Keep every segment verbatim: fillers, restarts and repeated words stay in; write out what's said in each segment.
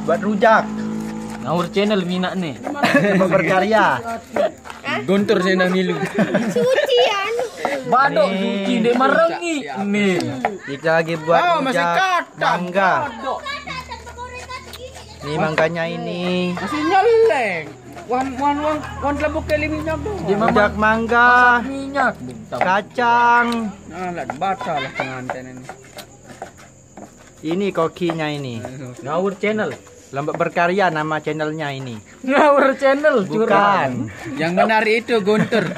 Buat rujak. Ngawur channel minat nih. Coba berkarya. Guntur sendang milu. Suci anu. Badok suci dek marengi nih. Kita lagi buat Oh, masih rujak katak. Mangga. Ini mangganya ini. Masih nyeleng. Wan wan wan wan lebuk ke minyak tuh. Dia masak Rujak mangga, minyak. Kacang. Nah, lihat batal lah pengantin ini. Ini kokinya ini. Ngawur channel. Lombok Berkarya nama channelnya ini. Ngawur channel. Bukan. Curang. Yang benar itu Guntur.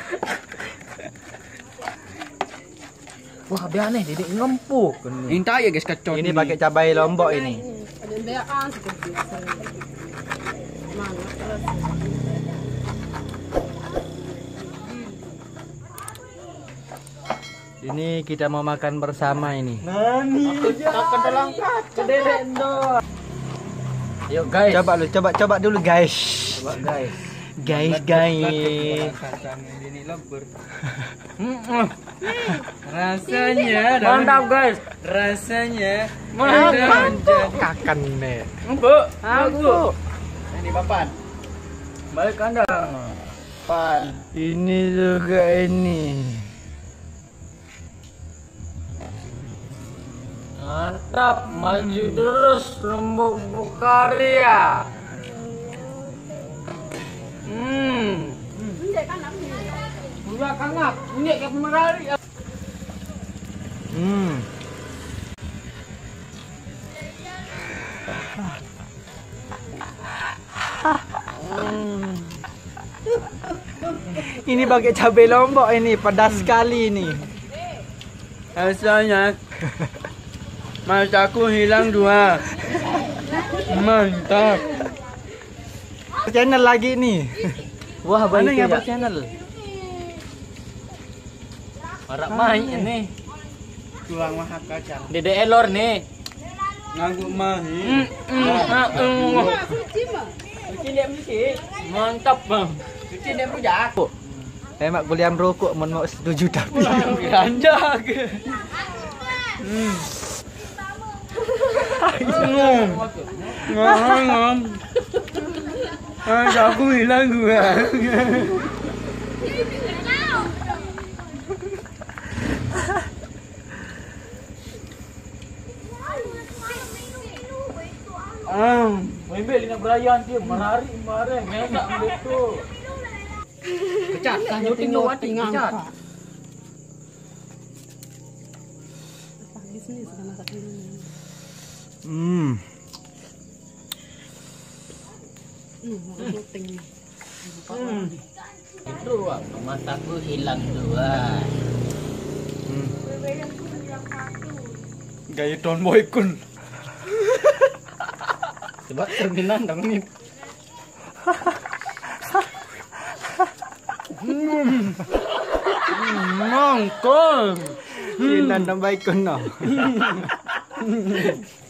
Wah, biar nih, didik ngempuk. Minta ya guys kecot. Ini pakai cabai Lombok ini. Ini kita mau makan bersama ini. Nani? Makan dalam kacang. Yuk guys. Coba lu, coba coba dulu guys. Coba guys. Guys, guys. Kacang ini lebur. Rasanya mantap guys. Rasanya mantap. Makan nih. Empuk. Empuk. Ini papan. Balik kandang. Pan. Ini juga ini. Mantap, maju terus Lombok Berkarya. Hmm. Udah kangap, ini kayak merari. Hmm. Ini pakai cabai Lombok ini, pedas sekali ini. Rasanya mataku hilang dua. Mantap. Channel lagi nih. Wah, mana yang channel? Marak main ini. Tulang maha kacang. Dede elor nih. Nganggu mahi. Hmm, hmm, hmm, hmm. Mantap, Bang. Aku. Saya mak kuliah rokok, mau mau setuju tapi. Ganjak. Hmm. Hmm. Ngam, ngam. Ah, aku hilang gua. Ah, Wembe lina berayan dia merari marah, enak betul. Pecat, lanjutin tuh, Wati, pecat. Ngangkat. Apa bisnis sama satu ini? Hmm. Hmm, mau syuting nih. Hmm. Itu, Wak, mataku hilang dua. Hmm. Gaya Don Boy Kun. Coba cerminan dong nih. Hmm. Mangkol. Intan tambah ikon no.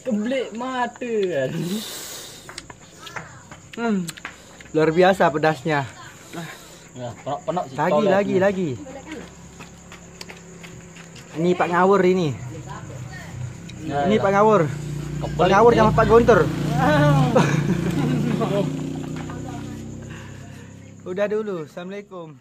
Keblik mata kan. Hmm. Luar biasa pedasnya. Ya, penok-penok sih. Lagi, lagi, lagi. Ini Pak Ngawur ini. Ini Pak Ngawur. Pak Ngawur sama Pak Guntur. Udah dulu. Assalamualaikum.